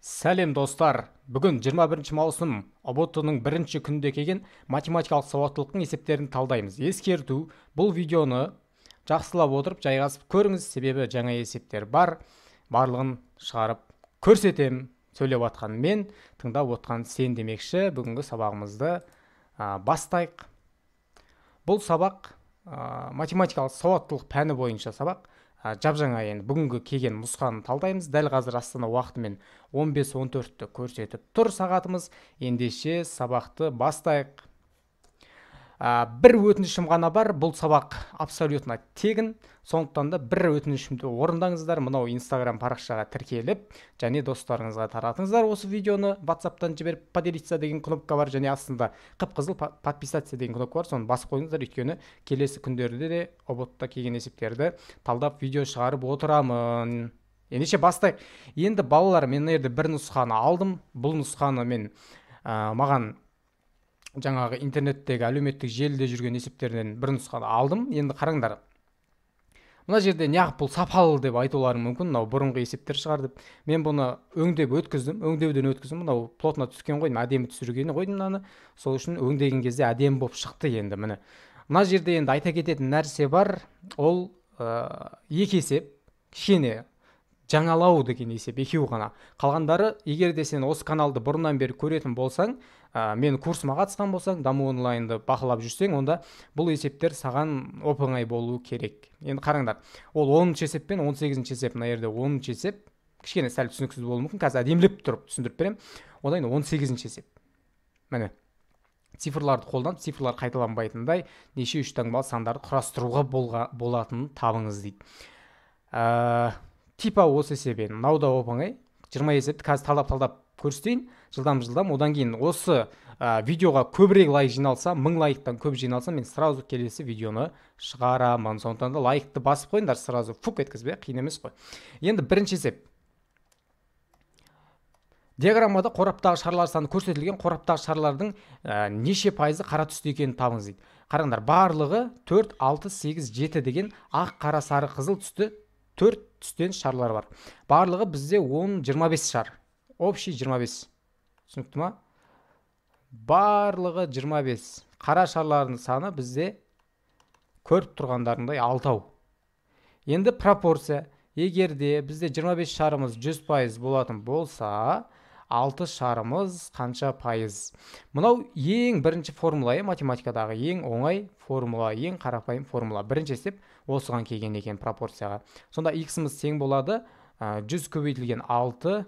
Сәлем, достар! Бүгін 21 маусым, ҰБТ-ның бірінші күнінде келген математикалық сауаттылықтың есептерін талдаймыз. Ескерту: бұл видеоны жақсылап отырып, жайғасып көріңіз, себебі жаңа есептер бар. Барлығын шығарып көрсетем. Сөйлеп отқан мен, тыңдап отқан сен демекші, бүгінгі сабағымызды бастайық. Бұл сабақ математикалық сауаттылық пәні бойынша сабақ. Жап-жаңа енді бүгінгі келген нұсқаны талдаймыз. Дәл қазір Астана уақытымен 15:14-ті көрсетіп тұр сағатымыз. Ендеше сабақты бастайық. Бір өтінішім ғана бар, бұл сабақ абсолютно тегін, сондықтан да бір өтінішімді орындаңыздар. Мынау Инстаграм парақшаға тіркеліп, және достарыңызға таратыңыздар осы видеоны, WhatsApp'тан жіберіп, «Поделиться» деген кнопка бар, және астында қып-қызыл «Подписаться» деген кнопка бар, соны басып қойыңыздар, өйткені келесі күндерде де ҰБТ-та келген есептерді талдап видео шығарып отырамын. Ендеше бастайық. Енді, балалар, мен мына жерде бір нұсқаны алдым. Бұл нұсқаны мен маған жаңағы интернеттегі, әлеуметтік желіде жүрген есептерден бір нұсқаны алдым. Енді қараңдар, мына жерде неғып бұл сапалы деп айтуларың мүмкін, мынау бұрынғы есептер шығар деп. Мен бұны өңдеп өткіздім, өңдеуден өткіздім. Мынау плотно түскен ғой, әдемі түсірген ғой мынаны, сол үшін өңдеген кезде әдемі болып шықты. Енді міне, мына жерде енді айта кететін нәрсе бар, ол екі есеп, кішкене жаңалау деген есеп екеу ғана. Қалғандары, егер де сен осы каналды бұрыннан бері көретін болсаң, мен курсыма қатысқан болсаң, Даму онлайнды бақылап жүрсең, онда бұл есептер саған оп оңай болу керек. Енді қараңдар, ол 10-есеп пен 18 есеп. Мына жерде 10 есеп кішкене сәл түсініксіз болуы мүмкін, қазір әдемілеп тұрып түсіндіріп беремін. Одан кейін 18 есеп. Міне, цифрларды қолданып, цифрлар қайталанбайтындай неше үш таңбалы сандарды құрастыруға болатынын табыңыз дейді. Типа осы есеп енді мынау да оп оңай. 20 есепті қазір талдап талдап көрсетейін жылдам жылдам. Одан кейін осы видеоға көбірек лайк жиналса, 1000 лайктан көп жиналса, мен сразу келесі видеоны шығарамын. Сондықтан да лайкты басып қойыңдар сразу, фук еткізбей, қиын емес қой. Енді бірінші есеп. Диаграммада қораптағы шарлар саны көрсетілген. Қораптағы шарлардың неше пайызы қара түсті екенін табыңыз дейді. Қараңдар, барлығы 4, 6, 8, 7 деген ақ, қара, сары, қызыл түсті төрт түстен шарлар бар. Барлығы бізде 10, 25 шар, общий 25, түсінікті ма? Барлығы 25. Қара шарлардың саны бізде, көріп тұрғандарыңдай, алтау. Енді пропорция: егер де бізде 25 шарымыз 100% болатын болса, 6 шарымыз қанша пайыз? Мынау ең бірінші формула, иә, математикадағы ең оңай формула, ең қарапайым формула. Бірінші есеп осыған келген екен, пропорцияға. Сонда х-іміз тең болады 100 көбейтілген 6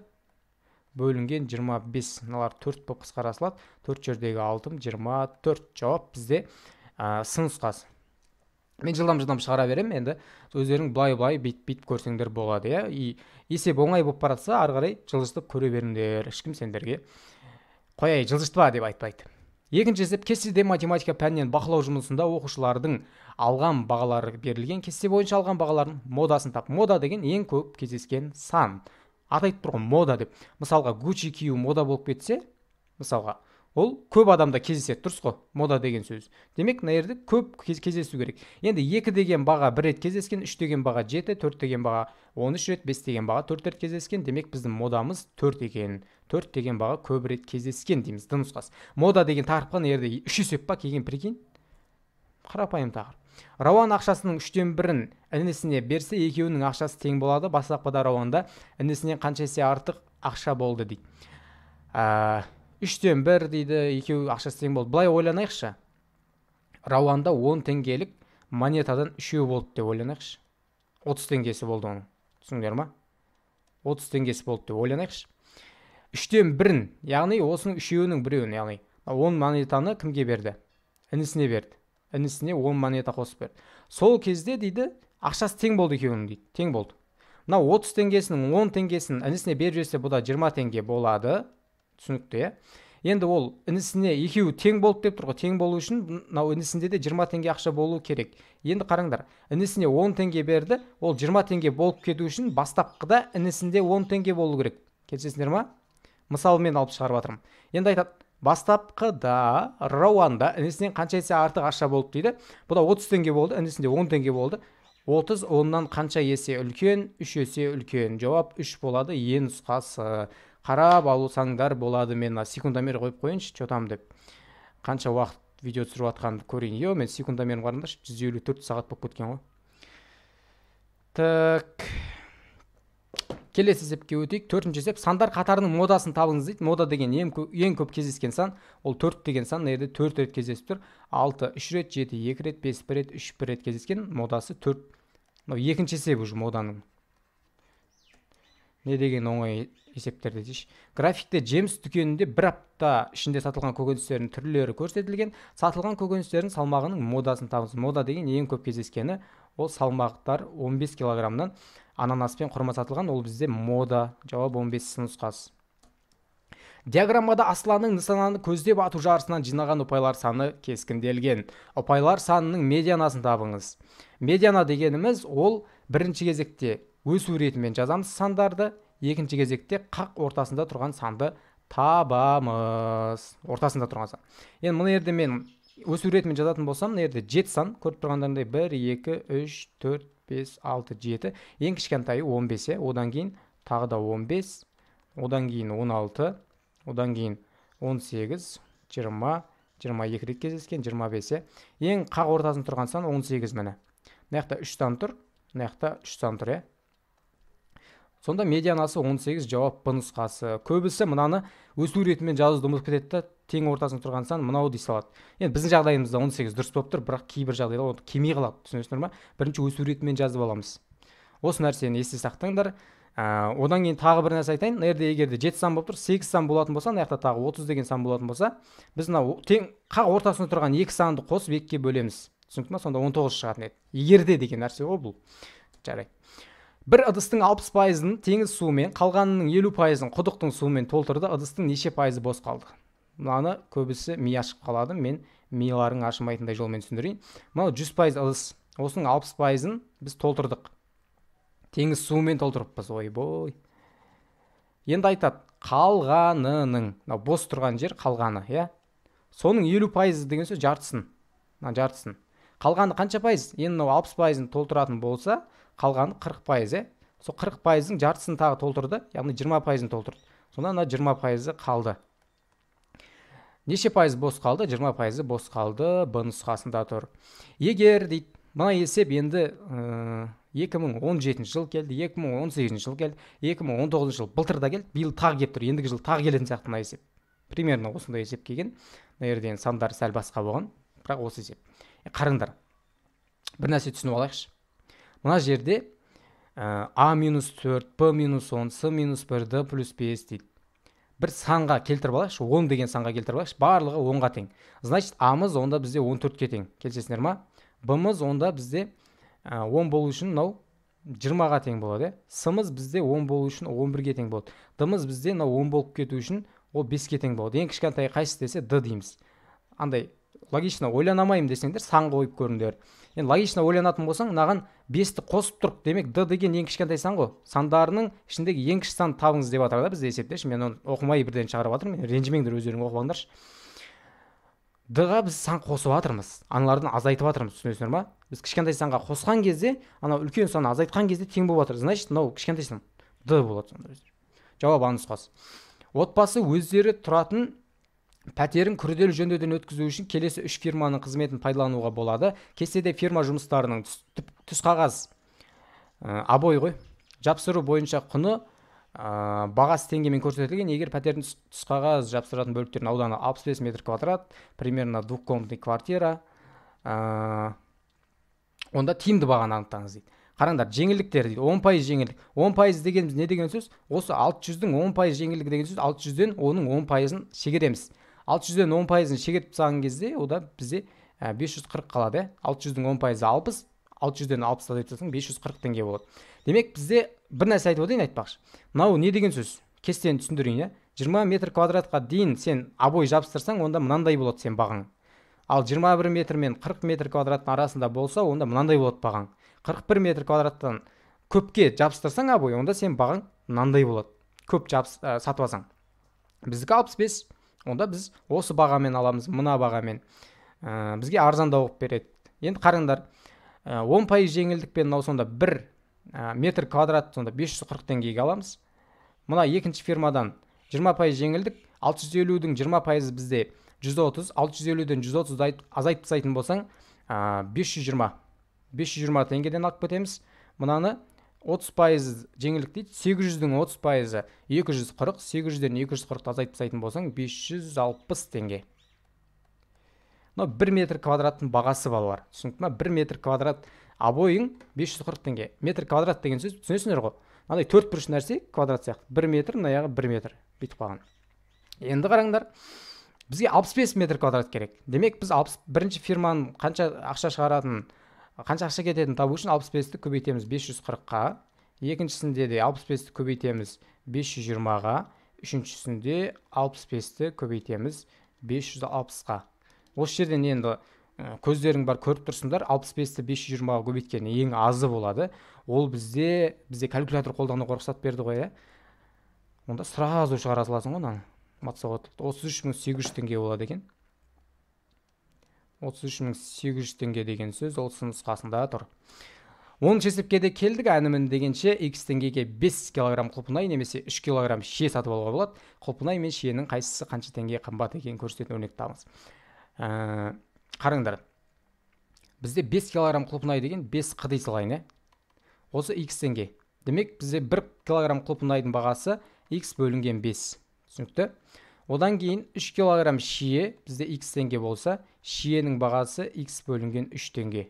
бөлінген 25. Мыналар 4 болып қысқара салады. 4 жердегі 6, 24. Жауап бізде С нұсқасы. Мен жылдам жылдам шығара беремін, енді өздерің былай былай, бүйтіп бүйтіп көрсеңдер болады, иә. И есеп оңай болып бара жатса, ары қарай жылжытып көре беріңдер, ешкім сендерге «Қояй, жылжытпа» деп айтпайды. Екінші есеп. Кестеде математика пәнінен бақылау жұмысында оқушылардың алған бағалары берілген. Кесте бойынша алған бағалардың модасын тап. Мода деген ең көп кездескен сан. Аты айтып тұр ғой, мода деп. Мысалға, Гуччи кию мода болып кетсе, мысалға, ол көп адамда кездеседі, дұрыс қой? Мода деген сөз, демек, мына жерде көп кездесу керек. Енді 2 деген баға бір рет кездескен, 3 деген баға 7, 4 деген баға 13 рет, 5 деген баға 4 рет кездескен. Демек, біздің модамыз 4 екен. 4 деген баға көп рет кездескен дейміз. Д нұсқасы. Мода деген тақырыпқа мына жерде үш есеп па келген, прикинь, қарапайым тақырып. Рауан ақшасының үштен бірін інісіне берсе, екеуінің ақшасы тең болады. Бастапқыда Рауанда інісінен қанша есе артық ақша болды дейді. Үштен бір дейді, екеуі ақшасы тең болды. Былай ойланайықшы: Рауанда 10 теңгелік монетадан үшеу болды деп ойланайықшы. 30 теңгесі болды оның, түсіндіңдер ма? 30 теңгесі болды деп ойланайықшы. Үштен бірін, яғни осының үшеуінің біреуін, яғни 10 монетаны кімге берді? Інісіне берді. Інісіне 10 монета қосып берді. Сол кезде дейді, ақшасы тең болды екеуінің дейді, тең болды. Мынау 30 теңгесінің 10 теңгесін інісіне беріп жіберсе, бұда 20 теңге болады, түсінікті, иә? Енді ол інісіне, екеуі тең болды деп тұр ғой, тең болу үшін мынау інісінде де 20 теңге ақша болу керек. Енді қараңдар, інісіне 10 теңге берді, ол 20 теңге болып кету үшін бастапқыда інісінде 10 теңге болу керек, келісесіңдер ма? Мысалмен алып шығарып жатырмын. Енді айтады: бастапқыда Рауанда інісінен қанша есе артық ақша болды дейді. Бұда 30 теңге болды, інісінде 10 теңге болды. 30 оннан қанша есе үлкен? 3 есе үлкен. Жауап 3 болады, Е нұсқасы. Қарап алсаңдар болады. Мен мына секундомер қойып қояйыншы, че там деп. Қанша уақыт видео түсіріп жатқанымды көрейін. Йо, мен секундомерім қараңдаршы, 154 сағат болып кеткен ғой. Так. Келесі есепке өтейік. Төртінші есеп. Сандар қатарының модасын табыңыз дейді. Мода деген ең көп кездескен сан. Ол 4 деген сан. Мына жерде 4 рет кездесіп тұр. 6 3 рет, 7 2 рет, 5 1 рет, 3 1 рет кездескен. Модасы 4. Мынау екінші есеп уже моданың. Не деген оңай есептер десейші. Графикте жеміс дүкенінде бір апта ішінде сатылған көкөністердің түрлері көрсетілген. Сатылған көкөністердің салмағының модасын табыңыз. Мода деген ең көп кездескені, ол салмақтар 15 килограммнан ананас пен құрма сатылған, ол бізде мода. Жауап 15 нұсқасы. Диаграммада Асланның нысананы көздеп ату жарысынан жинаған ұпайлар саны кескінделген. Ұпайлар санының медианасын табыңыз. Медиана дегеніміз ол бірінші кезекте өсу ретімен жазамыз сандарды, екінші кезекте қақ ортасында тұрған санды табамыз. Ортасында тұрған сан. Енді мына жерде мен өсу ретімен жазатын болсам, мына жерде 7 сан, көріп тұрғандарыңдай 1, 2, 3, 4, 5, 6, 7. Ең кішкентайы 15, одан кейін тағы да 15, одан кейін 16, одан кейін 18, 20, 22 рет кездескен, 25. Ең қақ ортасында тұрған сан 18 міне. Мына жақта 3 сан тұр, мына жақта 3 сан тұр, иә. Сонда медианасы 18, жауап Б нұсқасы. Көбісі мынаны өсу ретімен жазуды ұмытып кетеді да, тең ортасында тұрған сан мынау дей салады. Енді біздің жағдайымызда 18 дұрыс болып тұр, бірақ кейбір жағдайда ол келмей қалады, түсінесіңдер ма? Бірінші өсу ретімен жазып аламыз. Осы нәрсені есте сақтаңдар. Одан кейін тағы бір нәрсе айтайын. Мына жерде егер де 7 сан болып тұр, 8 сан болатын болса, мына жақта тағы 30 деген сан болатын болса, біз мынау тең қақ ортасында тұрған 2 санды қосып 2-ге бөлеміз. Түсінікті ма? Сонда 19 шығатын еді. Егер де деген нәрсе ғой бұл. Жарайды. Бір ыдыстың 60%-ын теңіз суымен, қалғанының 50%-ын құдықтың суымен толтырды. Ыдыстың неше пайызы бос қалды? Мынаны көбісі ми ашып қалады. Мен миларың ашымайтындай жолмен түсіндірейін. Мынау 100% ыдыс. Осының 60%-ын біз толтырдық. Теңіз суымен толтырыппыз. Ойбой. Енді айтады, қалғанының, мынау бос тұрған жер қалғаны, иә? Соның 50% деген сөз жартысын. Мына жартысын. Қалғаны қанша пайыз? Енді мынау 60%-ын толтыратын болса, қалғаны 40%, е? Сол 40%-ың жартысын тағы толтырды, яғни 20%-ын толтырды. Сонда ана 20%-ы қалды. Неше пайыз бос қалды? 20%-ы бос қалды, Б нұсқасында тұр. Егер дейді, мына есеп енді 2017 жыл келді, 2018 жыл келді, 2019 жыл былтыр да келді, биыл тағы келіп тұр, ендігі жыл тағы келетін сияқты мына есеп. Примерно осындай есеп келген. Мына жерде енді сандар сәл басқа болған, бірақ осы есеп. Қараңдар, бір нәрсе түсініп алайықшы. Мына жерде А минус 4, Б минус 10, С минус 1, Д плюс 5 дейді. Бір санға келтіріп алайықшы, 10 деген санға келтіріп алайықшы, барлығы 10-ға тең. Значит, А-мыз онда бізде 14-ке тең. Келісесіңдер ма? Б-мыз онда бізде 10 болу үшін мынау 20-ға тең болады, е? С-мыз бізде 10 болу үшін 11-ге тең болады. Д-мыз бізде мынау 10 болып кету үшін ол 5-ке тең болады. Ең кішкентай қайсысы десе Д дейміз. Андай логично ойланамаймын десеңдер сан қойып көріңдер. Енді логично ойланатын болсаң, мынаған 5-ті қосып тұрып, демек Д деген ең кішкентай сан ғой. Сандарының ішіндегі ең кіші санды табыңыз деп жатыр да бізде есептеші. Мен оны оқымай бірден шығарып жатырмын. Ренжімеңдер, өздерің оқып алыңдаршы. Д-ға біз сан қосып жатырмыз, аналардан азайтып жатырмыз, түсінесіңдер ма? Біз кішкентай санға қосқан кезде, анау үлкен санды азайтқан кезде тең болып жатыр. Значит, мынау кішкентай сан Д болады сонда өздері. Жауап А нұсқасы. Отбасы өздері тұратын пәтерін күрделі жөндеуден өткізу үшін келесі 3 фирманың қызметін пайдалануға болады. Кестеде фирма жұмыстарының түсқағаз, обой ғой, жапсыру бойынша құны, бағасы теңгемен көрсетілген. Егер пәтердің түсқағаз жапсыратын бөліктердің ауданы 65 метр квадрат, примерно двухкомнатный квартира, онда тиімді бағаны анықтаңыз дейді. Қараңдар, жеңілдіктер дейді, 10% жеңілдік. 10% дегеніміз не деген сөз? Осы 600-дің 10% жеңілдігі деген сөз, 600-ден оның 10%-ын шегереміз. 600-ден 10%-ын шегеріп тастаған кезде, ода бізде 540 қалады, ә? 600-дің 10%-ы 60, 600-ден 60 азайтып тастасаң 540 теңге болады. Демек, бізде бір нәрсе айтып өтейін айтпақшы. Мынау не деген сөз? Кестені түсіндірейін, ә? 20 метр квадратқа дейін сен обой жабыстырсаң, онда мынандай болады сен бағаң. Ал 21 метр мен 40 метр квадраттың арасында болса, онда мынандай болады бағаң. 41 метр квадраттан көпке жабыстырсаң обой, онда сен бағаң мынандай болады. Көп сатып алсаң. Біздікі 65, онда біз осы бағамен аламыз, мына бағамен. Бізге арзандау қылып береді. Енді қараңдар, 10% жеңілдікпен мынау сонда 1 метр квадрат сонда 540 теңгеге аламыз. Мына екінші фирмадан 20% жеңілдік, 650-дің 20% бізде 130, 650-ден 130-ды азайтып тастайтын болсаң, 520. 520 теңгеден алып кетеміз. Мынаны 30% жеңілдік дейді. 800-дің 30% 240, 800-ден 240-ты азайтып тастайтын болсаң, 560 теңге. Мынау 1 метр квадраттың бағасы, балалар. Түсінікті ма? 1 метр квадрат обойың 540 теңге. Метр квадрат деген сөз түсінесіңдер ғой. Мынандай төрт бұрыш нәрсе квадрат сияқты. 1 метр, мына жағы 1 метр бүйтіп қалған. Енді қараңдар, бізге 65 метр квадрат керек. Демек, біз 61-ші фирманың қанша ақша шығаратынын, қанша ақша кететінін табу үшін 65-ті көбейтеміз 540-қа, екіншісінде де 65-ті көбейтеміз 520-ға, үшіншісінде 65-ті көбейтеміз 560-қа. Осы жерден енді көздерің бар көріп тұрсыңдар, 65-ті 520-ға көбейткен ең азы болады. Ол бізде калькулятор қолдануға рұқсат берді ғой, ә? Онда сразу шығара саласың ғой мынаны. Матсауаттылықты 33800 теңге болады екен. 33800 теңге деген сөз ол сын нұсқасында тұр. 10-шы есепке де келдік, әнімін дегенше x теңгеге 5 килограмм құлпынай немесе 3 килограмм шие сатып алуға болады. Құлпынай мен шиенің қайсысы қанша теңге қымбат екенін көрсететін өрнек табыңыз. Қараңдар. Бізде 5 килограмм құлпынай деген 5 қ дей салайын, ә? Осы x теңге. Демек, бізде 1 килограмм құлпынайдың бағасы x бөлінген 5. Түсінікті? Одан кейін 3 килограмм шие бізде x теңге болса, шиенің бағасы x бөлінген 3 теңге.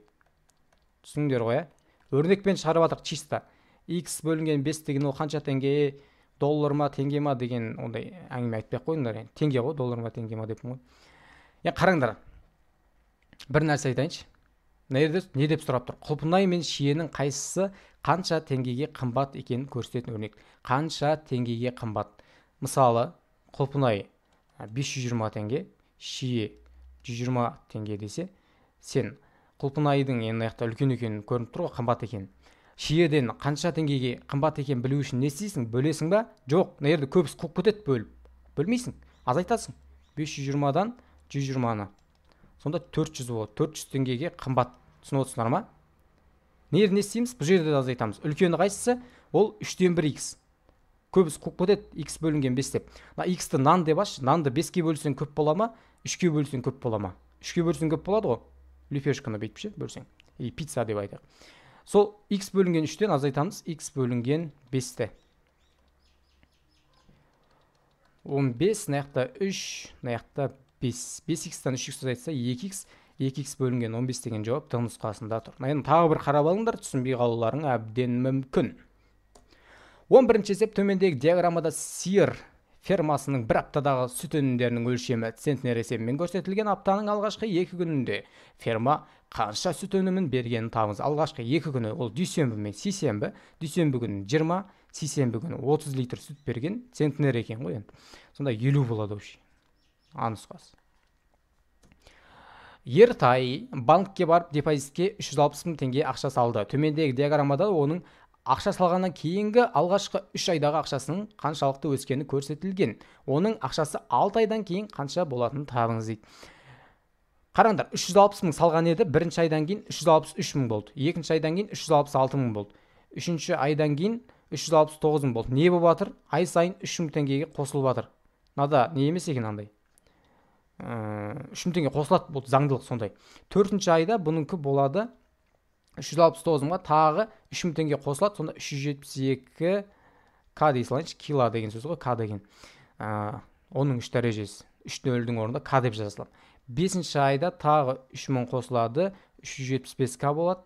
Түсіндіңдер ғой, ә? Өрнекпен шығарып жатырық чисто. X бөлінген 5 деген ол қанша теңге, доллар ма, теңге ма деген ондай әңгіме айтпай ақ қойыңдар енді. Теңге ғой, доллар ма, теңге ма деппін ғой. Енді қараңдар. Бір нәрсе айтайыншы. Мына жерде не деп сұрап тұр? Құлпынай мен шиенің қайсысы қанша теңгеге қымбат екенін көрсететін өрнек. Қанша теңгеге қымбат? Мысалы, құлпынай 520 теңге, шие 120 теңге десе, сен құлпынайдың енді аяқта үлкен екенін көрініп тұр ғой, қымбат екенін. Шиеден қанша теңгеге қымбат екенін білу үшін не істейсің? Бөлесің ба? Жоқ, мына жерде көбісі қуып кетеді бөліп. Бөлмейсің, азайтасың. 520-дан 120-ны. Сонда 400 болады. 400 теңгеге қымбат. Түсініп отырсыңдар ма? Не жерде не істейміз? Бұл жерде де азайтамыз. Үлкені қайсысы? Ол 3-тен 1 х. Көбісі қуып кетеді х бөлінген 5 деп. Мына х-ті нан деп аш. Нанды 5-ке бөлсең көп бола ма? 3-ке бөлсең көп бола ма? 3-ке бөлсең көп болады ғой. Лепешканы бүйтіп ше бөлсең. Или пицца деп айтайық. Сол х бөлінген 3-тен азайтамыз х бөлінген 5-ті. 15, мына жақта 3, мына жақта 5. 5х-тан 3х азайтса 2х, 2х бөлінген 15 деген жауап Д нұсқасында тұр. Енді тағы бір қарап алыңдар, түсінбей қалуларың әбден мүмкін. 11-ші есеп. Төмендегі диаграммада сиыр фермасының бір аптадағы сүт өнімдерінің өлшемі центнер есебімен көрсетілген. Аптаның алғашқы 2 күнінде ферма қанша сүт өнімін бергенін табыңыз. Алғашқы 2 күні ол дүйсенбі мен сейсенбі. Дүйсенбі күні 20, сейсенбі күні 30 литр сүт берген, центнер екен ғой енді. Сонда 50 болады вообще. А нұсқасы. Ертай банкке барып депозитке 360 мың теңге ақша салды. Төмендегі диаграммада оның ақша салғаннан кейінгі алғашқы 3 айдағы ақшасының қаншалықты өскені көрсетілген. Оның ақшасы 6 айдан кейін қанша болатынын табыңыз дейді. Қараңдар, 360 мың салған еді, бірінші айдан кейін 363 мың болды. Екінші айдан кейін 366 мың болды. Үшінші айдан кейін 369 мың болды. Не болып жатыр? Ай сайын 3 мың теңгеге қосылып жатыр. Мынада не емес екен андай. 3 мың теңге қосылады, бұл заңдылық сондай. Төртінші айда бұныңкі болады 369 мыңға тағы 3 мың теңге қосылады, сонда 372 к дей салайыншы, кило деген сөз ғой, к деген. Оның 3 дәрежесі, 3 нөлдің орнында к деп жаза саламын. Бесінші айда тағы 3 мың қосылады, 375 к болады.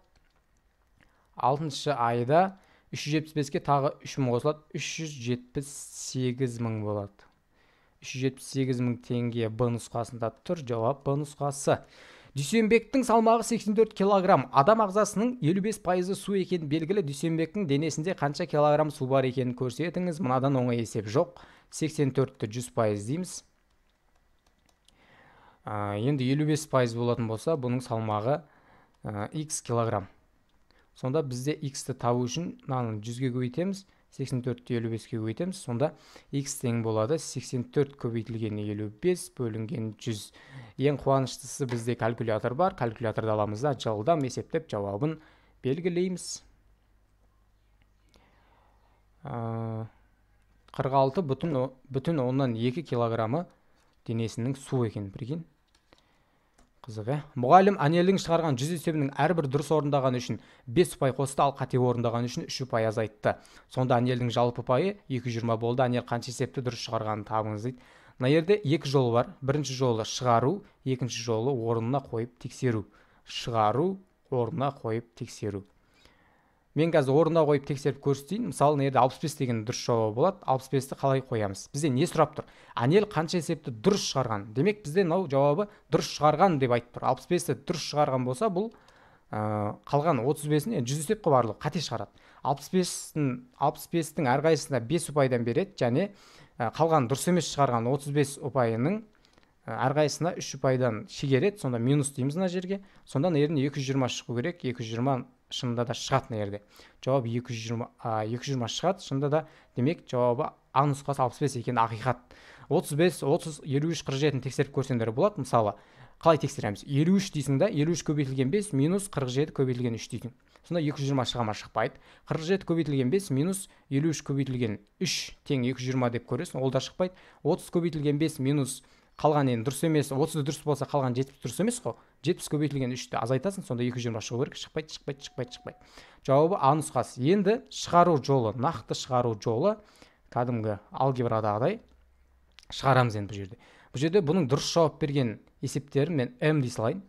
Алтыншы айда 375-ке тағы 3 мың қосылады, 378 мың болады. 378 мың теңге Б нұсқасында тұр, жауап Б нұсқасы. Дүйсенбектің салмағы 84 килограмм. Адам ағзасының 55% су екені белгілі. Дүйсенбектің денесінде қанша килограмм су бар екенін көрсетіңіз. Мынадан оңай есеп жоқ. 84-ті 100% дейміз. Енді 55% болатын болса, бұның салмағы x килограмм. Сонда бізде x-ті табу үшін мынаны 100-ге көбейтеміз, 84-ті 55-ке көбейтеміз. Сонда x тең болады 84 көбейтілген 55 бөлінген 100. Ең қуаныштысы бізде калькулятор бар. Калькуляторды аламыз да жылдам есептеп жауабын белгілейміз. 46 бүтін оннан 2 килограммы денесінің су екен, прикинь. Қызық, ә? Мұғалім Әнелдің шығарған 100 есебінің әрбір дұрыс орындағаны үшін 5 ұпай қосты, ал қате орындағаны үшін 3 ұпай азайтты. Сонда Әнелдің жалпы ұпайы 220 болды. Әнел қанша есепті дұрыс шығарғанын табыңыз дейді. Мына жерде екі жолы бар. Бірінші жолы шығару, екінші жолы орнына қойып тексеру. Шығару, орнына қойып тексеру. Мен қазір орнына қойып тексеріп көрсетейін. Мысалы, мына жерде 65 деген дұрыс жауабы болады. 65-ті қалай қоямыз? Бізде не сұрап тұр? Әнел қанша есепті дұрыс шығарған? Демек, бізде мынау жауабы дұрыс шығарған деп айтып тұр. 65-ті дұрыс шығарған болса, бұл қалған 35-ін, енді 100 есеп қой барлығы, қате шығарады. 65-тің әрқайсысына 5 ұпайдан береді және қалған дұрыс емес шығарған 35 ұпайының әрқайсысына 3 ұпайдан шегереді. Сонда минус дейміз мына жерге. Сонда мына жерден 220 шығу керек. 220 шынында да шығады мына жерде. Жауап 220 шығады шынында да. Демек, жауабы А нұсқасы 65 екен, ақиқат. 35, 30, 53, 47-ні тексеріп көрсеңдер болады. Мысалы, қалай тексереміз? 53 дейсің да, 53 көбейтілген 5 минус 47 көбейтілген 3 дейсің. Сонда 220 шыға ма? Шықпайды. 47 көбейтілген 5 минус 53 көбейтілген 3 тең 220 деп көресің, ол да шықпайды. 30 көбейтілген 5 минус қалған енді дұрыс емес, 30 дұрыс болса қалған 70 дұрыс емес қой. 70 көбейтілген 3-ті азайтасың, сонда 220 шығу керек. Шықпайды, шықпайды, шықпайды, шықпайды. Жауабы А нұсқасы. Енді шығару жолы, нақты шығару жолы кәдімгі алгебрадағыдай шығарамыз енді бұл жерде. Бұл жерде бұның дұрыс жауап берген есептерін мен М дей салайын.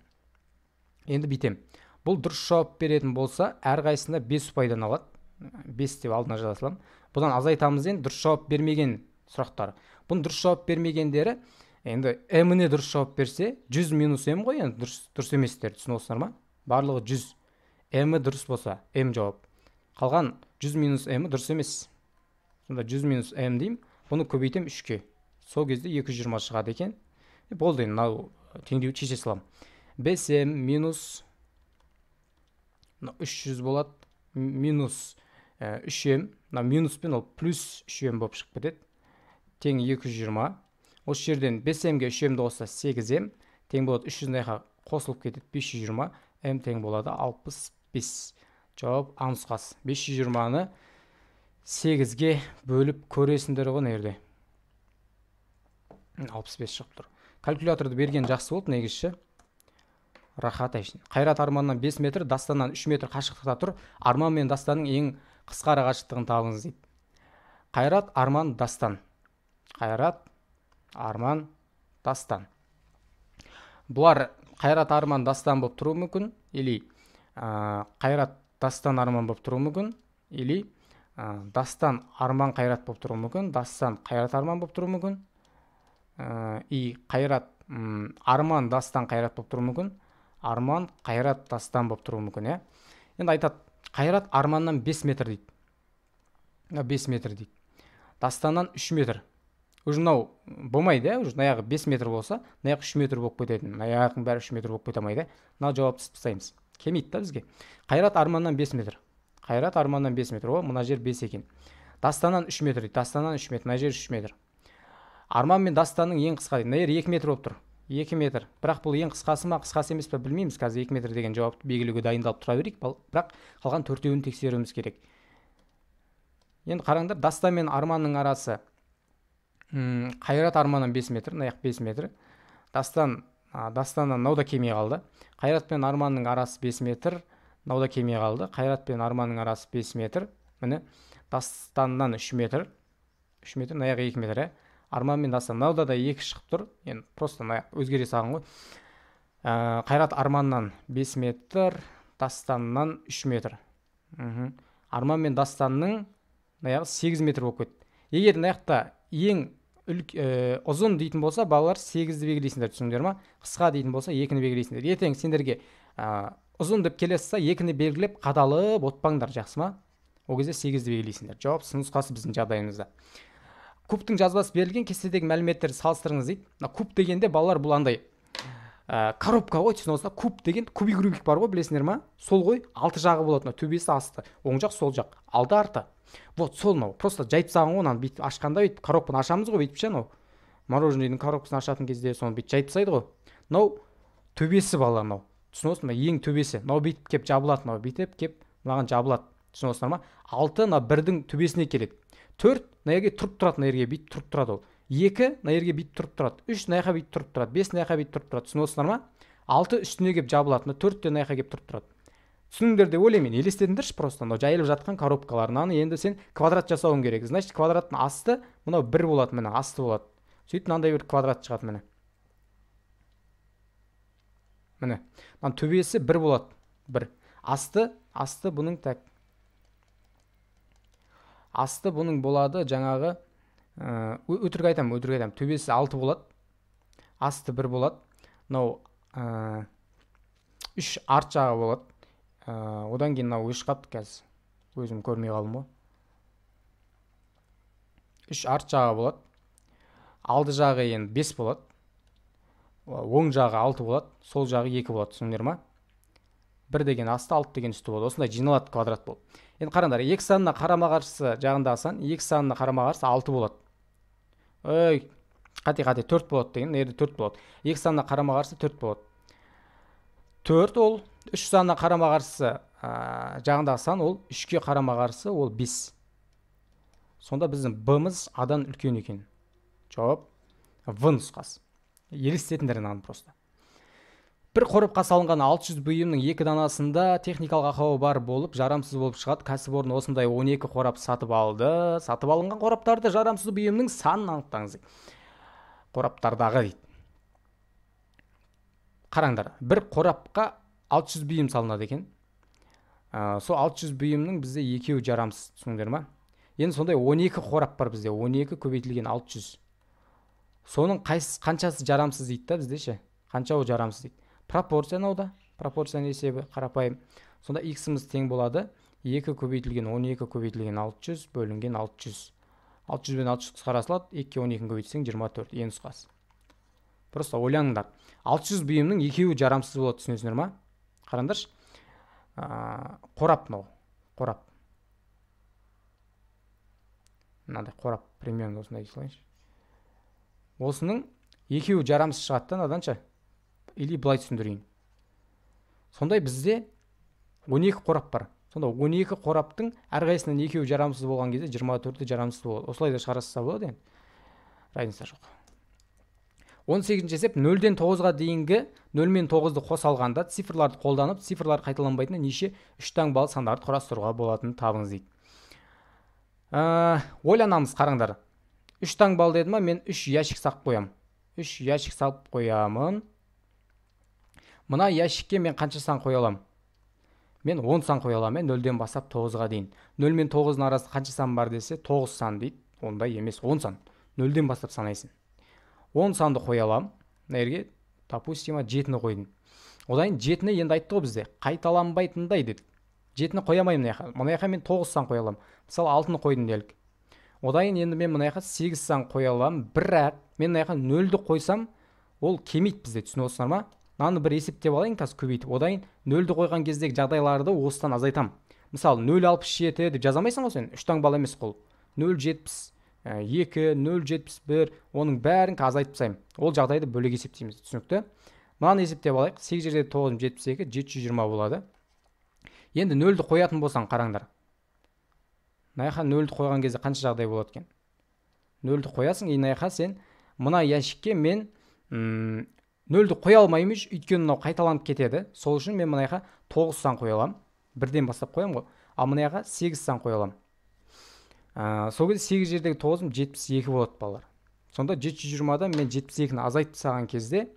Енді бүйтем. Бұл дұрыс жауап беретін болса, әрқайсысына 5 ұпайдан алады. 5 деп алдына жаза саламын. Бұдан азайтамыз енді дұрыс жауап бермеген сұрақтары. Бұның дұрыс жауап бермегендері енді М-не дұрыс жауап берсе, 100 минус М ғой енді дұрыс еместер, түсініп отырсыңдар ма? Барлығы 100. М дұрыс болса, М жауап. Қалған 100 минус М дұрыс емес. Сонда 100 минус М деймін. Бұны көбейтем 3-ке. Сол кезде 220 шығады екен. Болды енді мынау теңдеуді шеше саламын. 5М минус 300 болады, минус 3М, мына минуспен ол плюс 3М болып шығып кетеді. Тең 220. Осы жерден 5М-ге 3М-ді қосса 8М тең болады 300 мына қосылып кетеді 520, М тең болады 65. Жауап А нұсқасы. 520-ны 8-ге бөліп көресіңдер ғой мына жерде. 65 шығып тұр. Калькуляторды берген жақсы болды негізі. Рахат әшін. Қайрат Арманнан 5 метр, Дастаннан 3 метр қашықтықта тұр. Арман мен Дастанның ең қысқа арақашықтығын табыңыз дейді. Қайрат, Арман, Дастан. Қайрат, Арман, Дастан. Бұлар Қайрат, Арман, Дастан болып тұруы мүмкін, или Қайрат, Дастан, Арман болып тұруы мүмкін, или Дастан, Арман, Қайрат болып тұруы мүмкін, Дастан, Қайрат, Арман болып тұруы мүмкін, и Қайрат, Арман, Дастан, Қайрат болып тұруы мүмкін, Арман, Қайрат, Дастан болып тұруы мүмкін, иә. Енді айтады, Қайрат Арманнан 5 метр дейді. 5 метр дейді. Дастаннан 3 метр. Уже мынау болмайды, иә, уже мына жағы 5 метр болса, мына жағы 3 метр болып кететін. Мына жақтың бәрі 3 метр болып кете алмайды. Мына жауапты тастаймыз. Келмейді да бізге. Қайрат Арманнан 5 метр. Қайрат Арманнан 5 метр. О, мына жер 5 екен. Дастаннан 3 метр дейді. Дастаннан 3 метр. Мына жер 3 метр. Арман мен Дастанның ең қысқа дейді. Мына жер 2 метр болып тұр. 2 метр. Бірақ бұл ең қысқасы ма, қысқасы емес пе білмейміз. Қазір 2 метр деген жауапты белгілеуге дайындалып тұра берейік. Бірақ қалған төртеуін тексеруіміз керек. Енді қараңдар, Дастан мен Арманның арасы Қайрат Арманнан 5 метр, мына жақ 5 метр. Дастаннан мынау да келмей қалды. Қайрат пен Арманның арасы 5 метр, мынау да келмей қалды. Қайрат пен Арманның арасы 5 метр. Міне, Дастаннан 3 метр. 3 метр, мына жақ 2 метр, ә? Арман мен Дастан мынауда да 2 шығып тұр. Енді просто мына өзгере салған ғой. Қайрат Арманнан 5 метр, Дастаннан 3 метр. Арман мен Дастанның мына жағы 8 метр болып кетті. Егер мына жақта ең ұзын дейтін болса, балалар 8-ді белгілейсіңдер, түсіндіңдер ма? Қысқа дейтін болса, 2-ні белгілейсіңдер. Ертең сендерге ұзын деп келесі 2-ні белгілеп қадалып отпаңдар, жақсы ма? Ол кезде 8-ді белгілейсіңдер. Жауап сын нұсқасы біздің жағдайымызда. Кубтың жазбасы берілген кестедегі мәліметтерді салыстырыңыз дейді. Мына куб дегенде балалар бұл андай коробка ғой, түсініп отырсыздар. Куб деген кубик Рубик бар ғой, білесіңдер ма? Сол ғой, алты жағы болады, мына төбесі асты, оң жақ, сол жақ, алды арты. Вот сол мынау. Просто жайып тастаған ғой, мынаны бүйтіп ашқанда бүйтіп коробканы ашамыз ғой, бүйтіп ше анау. Мороженыйдың коробкасын ашатын кезде соны бүйтіп жайып тастайды ғой. Мынау төбесі балалар мынау. Түсініп отырсың ба? Ең төбесі. Мынау бүйтіп кеп жабылады, мынау бүйтіп кеп мынаған жабылады. Түсініп отырсыңдар ма? 6 мына бірдің төбесіне келеді. 4 мына жерге тұрып тұрады, мына жерге бүйтіп тұрып тұрады ол. 2 мына жерге бүйтіп тұрып тұрады. 3 мына жаққа бүйтіп тұрып тұрады. 5 мына жаққа бүйтіп тұрып тұрады. Түсініп отырсыңдар ма? 6 үстіне келіп жабылады. Мына 4 те мына жаққа келіп тұрып тұрады. Түсініңдер деп ойлаймын. Елестетіңдерші просто. Мынау жайылып жатқан коробкалар. Мынаны енді сен квадрат жасауың керек. Значит, квадраттың асты мынау 1 болады, міне асты болады. Сөйтіп мынандай бір квадрат шығады міне. Міне. Мынаның төбесі 1 болады. 1. Асты, асты бұның так. Асты бұның болады жаңағы, өтірік айтамын, өтірік айтамын. Төбесі 6 болады. Асты 1 болады. Мынау 3 арт жағы болады. Одан кейін мынау өшіп қалыпты қазір. Өзім көрмей қалдым ғой. 3 арт жағы болады. Алды жағы енді 5 болады. Оң жағы 6 болады, сол жағы 2 болады, түсіндіңдер ма? 1 деген асты, 6 деген үсті болады. Осындай жиналады квадрат болып. Енді қараңдар, 2 санына қарама-қарсы жағындағы сан, 2 санына қарама-қарсы 6 болады. Ой, қате, 4 болады деген, мына жерде 4 болады. 2 санына қарама-қарсы 4 болады. 4 ол, 3 санына қарама-қарсы жағындағы сан, ол 3-ке қарама-қарсы, ол 5. Сонда біздің B-міз А-дан үлкен екен. Жауап В нұсқасы. Елестетіңдер мынаны просто. Бір қорапқа салынған 600 бұйымның 2 данасында техникалық ақауы бар болып, жарамсыз болып шығады. Кәсіпорын осындай 12 қорап сатып алды. Сатып алынған қораптарды жарамсыз бұйымның санын анықтаңыз. Қораптардағы дейді. Қараңдар, бір қорапқа 600 бұйым салынады екен. Сол 600 бұйымның бізде екеуі жарамсыз, түсіндіңдер ма? Енді сондай 12 қорап бар бізде, 12 көбейтілген 600. Соның қаншасы жарамсыз дейді да бізде ше? Қанша ол жарамсыз дейді? Пропорция мынау да, пропорцияның есебі қарапайым. Сонда x-іміз тең болады. 2 көбейтілген 12 көбейтілген 600 бөлінген 600. 600 бен 600 қысқара салады. 2-ге 12-ні көбейтсең 24, ең нұсқасы. Просто ойланыңдар. 600 бұйымның екеуі жарамсыз болады, түсінесіңдер ма? Қараңдаршы. Қорап мынау, қорап. Мынандай қорап, примерно осындай салайыншы. Осының екеуі жарамсыз шығады да мынаданша. Или былай түсіндірейін. Сондай бізде 12 қорап бар. Сонда 12 қораптың әрқайсысынан екеуі жарамсыз болған кезде 24-і жарамсыз болады. Осылай да шығара салса болады енді. Разница жоқ. 18-ші есеп 0-ден 9-ға дейінгі 0 мен 9-ды қоса алғанда цифрларды қолданып, цифрлар қайталанбайтын неше үш таңбалы сандарды құрастыруға болатынын табыңыз дейді. Ойланамыз, қараңдар. 3 таңбалы деді ма, мен 3 ящик салып қоямын. 3 ящик салып қоямын. Мына ящикке мен қанша сан қоя аламын? Мен 10 сан қоя аламын, 0-ден бастап 9-ға дейін. 0 мен 9-ның арасында қанша сан бар десе, 9 сан дейді. Ондай емес, 10 сан. 0-ден бастап санайсың. 10 санды қоя аламын. Мына жерге, допустим, 7-ні қойдым. Одан кейін 7-ні енді айтты ғой бізде, қайталанбайтындай деді. 7-ні қоя алмаймын мына жаққа. Мына жаққа мен 9 сан қоя аламын. Мысалы, 6-ны қойдым делік. Одан кейін енді мен мына жаққа 8 сан қоя аламын. Бірақ мен мына жаққа 0-ді қойсам, ол келмейді бізде, түсініп отырсыңдар ма? Мынаны бір есептеп алайын, қазір көбейтіп. Одан кейін 0-ді қойған кездегі жағдайларды осыдан азайтамын. Мысалы, 0,67 деп жаза алмайсың ғой сен, 3 таңбалы емес қол. 0,72, 0,71, оның бәрін азайтып тастаймын. Ол жағдайды бөлек есептейміз, түсінікті? Мынаны есептеп алайық. 8 жерде 9, 72, 720 болады. Енді 0-ді қоятын болсаң, қараңдар. Мына жаққа 0-ді қойған кезде қанша жағдай болады екен? 0-ді қоясың, и мына жаққа сен мына ящикке мен 0-ді қоя алмаймын, өйткені мынау қайталанып кетеді. Сол үшін мен мына жаққа 9 сан қоя аламын. Бірден бастап қоямын ғой. Ал мына жаққа 8 сан қоя аламын. Сол кезде 8 жердегі 9-ым 72 болады, балалар. Сонда 720-дан мен 72-ні азайтып тастаған кезде,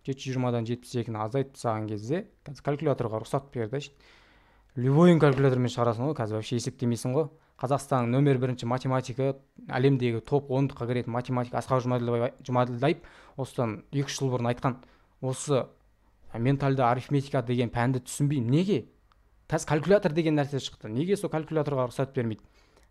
720-дан 72-ні азайтып тастаған кезде, қазір калькуляторға рұқсат берді. Любойын калькулятормен шығарасың ғой, қазір вообще есептемейсің ғой. Қазақстанның нөмір бірінші математигі, әлемдегі топ 10-дыққа кіретін математик Асқар Жұмаділдаев осыдан 2-3 жыл бұрын айтқан, осы ментальды арифметика деген пәнді түсінбеймін. Неге? Қазір калькулятор деген нәрсе шықты. Неге сол калькуляторға рұқсат бермейді?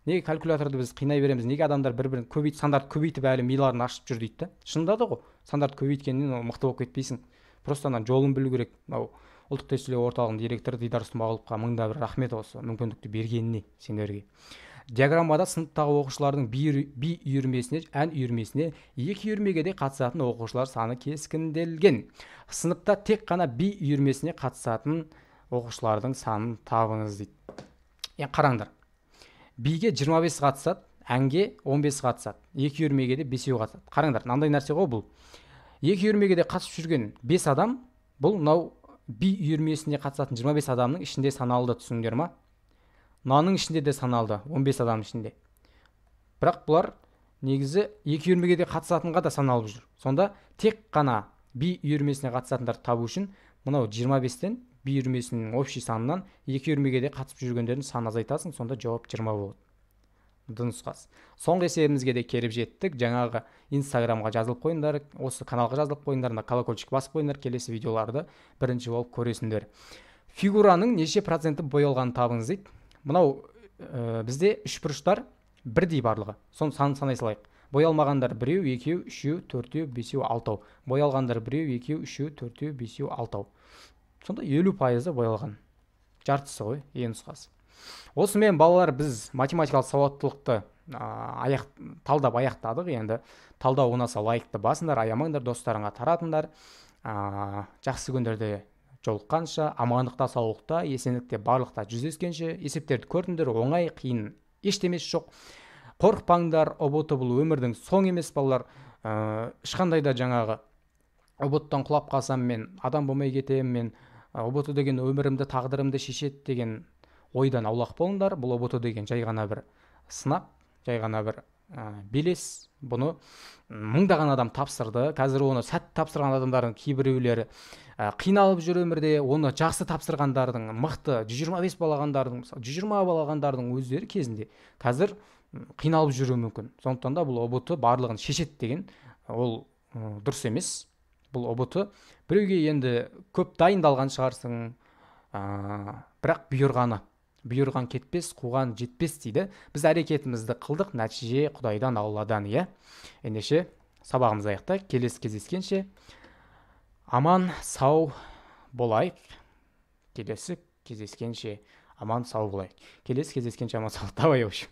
Неге калькуляторды біз қинай береміз? Неге адамдар бір-бірін көбейт, сандарды көбейтіп әлі миларын ашып жүр дейді да? Шынында да ғой, сандарды көбейткеннен ол мықты болып кетпейсің. Просто ана жолын білу керек. Мынау ұлттық тестілеу орталығының директоры Дидар Смағұловқа мыңда бір рахмет осы мүмкіндікті бергеніне сендерге. Диаграммада сыныптағы оқушылардың би үйірмесіне, ән үйірмесіне, екі үйірмеге де қатысатын оқушылар саны кескінделген. Сыныпта тек қана би үйірмесіне қатысатын оқушылардың санын табыңыз дейді. Енді қараңдар. Биге 25 қатысады, әнге 15 қатысады. Екі үйірмеге де 5 қатысады. Қараңдар, мынандай нәрсе ғой бұл. Екі үйірмеге де қатысып жүрген 5 адам, бұл мынау би үйірмесіне қатысатын 25 адамның ішінде саналды, түсіндіңдер ма? Мынаның ішінде де саналды, 15 адам ішінде. Бірақ бұлар негізі екі үйірмеге де қатысатынға да саналып жүр. Сонда тек қана би үйірмесіне қатысатындарды табу үшін мынау 25-тен би үйірмесінің общий санынан екі үйірмеге де қатысып жүргендердің санын азайтасың, сонда жауап 20 болады. Д нұсқасы. Соңғы есебімізге де келіп жеттік. Жаңағы Инстаграмға жазылып қойыңдар, осы каналға жазылып қойыңдар, мына колокольчик басып қойыңдар, келесі видеоларды бірінші болып көресіңдер. Фигураның неше проценті боялғанын табыңыз дейді. Мынау бізде үшбұрыштар бірдей барлығы. Соны санын санай салайық. Боялмағандар 1, 2, 3, 4, 5, 6. Боялғандар 1, 2, 3, 4, 5, 6. Сонда 50% боялған. Жартысы ғой, ең нұсқасы. Осымен балалар біз математикалық сауаттылықты талдап аяқтадық. Енді талдау ұнаса лайкты басыңдар, аямаңдар, достарыңа таратыңдар. Жақсы күндерде жолыққанша, амандықта, саулықта, есендікте, барлықта жүздескенше. Есептерді көрдіңдер, оңай, қиын ештемесі жоқ. Қорықпаңдар, ҰБТ бұл өмірдің соң емес балалар. Ешқандай да жаңағы ҰБТ-тан құлап қалсам мен адам болмай кетемін, мен ҰБТ деген өмірімді, тағдырымды шешеді деген ойдан аулақ болыңдар. Бұл ҰБТ деген жай ғана бір сынақ, жай ғана бір белес. Бұны мыңдаған адам тапсырды. Қазір оны сәт тапсырған адамдардың кейбіреулері қиналып жүр өмірде. Оны жақсы тапсырғандардың, мықты 125 балл алғандардың, мысалы 120 балл алғандардың өздері кезінде қазір қиналып жүруі мүмкін. Сондықтан да бұл ҰБТ барлығын шешеді деген ол дұрыс емес. Бұл ҰБТ біреуге енді көп дайындалған шығарсың, бірақ бұйырғаны. Бұйырған кетпес, қуған жетпес дейді. Біз әрекетімізді қылдық, нәтиже Құдайдан, Алладан, иә. Ендеше сабағымыз аяқта. Келесі кездескенше аман сау болайық. Келесі кездескенше аман сау болайық. Келесі кездескенше аман сау. Давай, в общем.